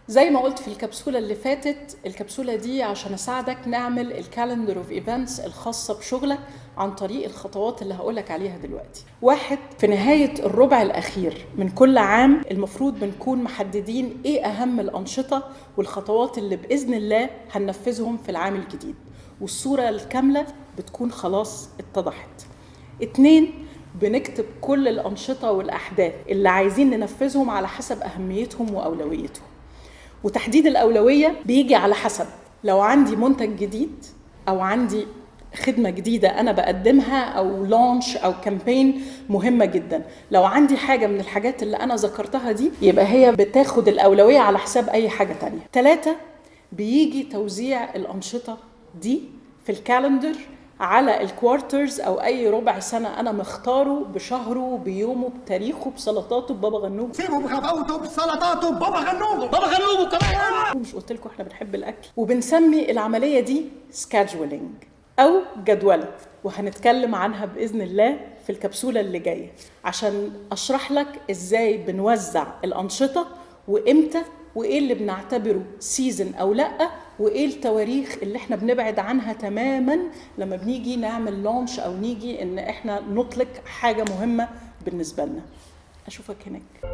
زي ما قلت في الكبسولة اللي فاتت، الكبسولة دي عشان اساعدك نعمل ال calendar of events الخاصة بشغلك عن طريق الخطوات اللي هقولك عليها دلوقتي. واحد، في نهاية الربع الأخير من كل عام المفروض بنكون محددين ايه أهم الأنشطة والخطوات اللي بإذن الله هننفذهم في العام الجديد، والصورة الكاملة بتكون خلاص اتضحت. اتنين، بنكتب كل الأنشطة والأحداث اللي عايزين ننفذهم على حسب أهميتهم وأولويتهم. وتحديد الأولوية بيجي على حسب لو عندي منتج جديد أو عندي خدمة جديدة أنا بقدمها أو launch أو campaign مهمة جدا. لو عندي حاجة من الحاجات اللي أنا ذكرتها دي يبقى هي بتاخد الأولوية على حساب أي حاجة تانية. 3، بيجي توزيع الأنشطة دي في ال calendar على ال quarters أو أي ربع سنة أنا مختاره، بشهره، بيومه، بتاريخه، بسلطاته، ببابا غنوج. سيبه بغباوته بسلطاته بابا غنوجه، بابا غنوجه كمان. مش قلت لكم احنا بنحب الأكل؟ وبنسمي العملية دي scheduling أو جدولة، وهنتكلم عنها بإذن الله في الكبسولة اللي جاية عشان أشرح لك إزاي بنوزع الأنشطة وإمتى وإيه اللي بنعتبره season أو لأ، وإيه التواريخ اللي إحنا بنبعد عنها تماماً لما بنيجي نعمل launch أو نيجي إن إحنا نطلق حاجة مهمة بالنسبة لنا. أشوفك هناك.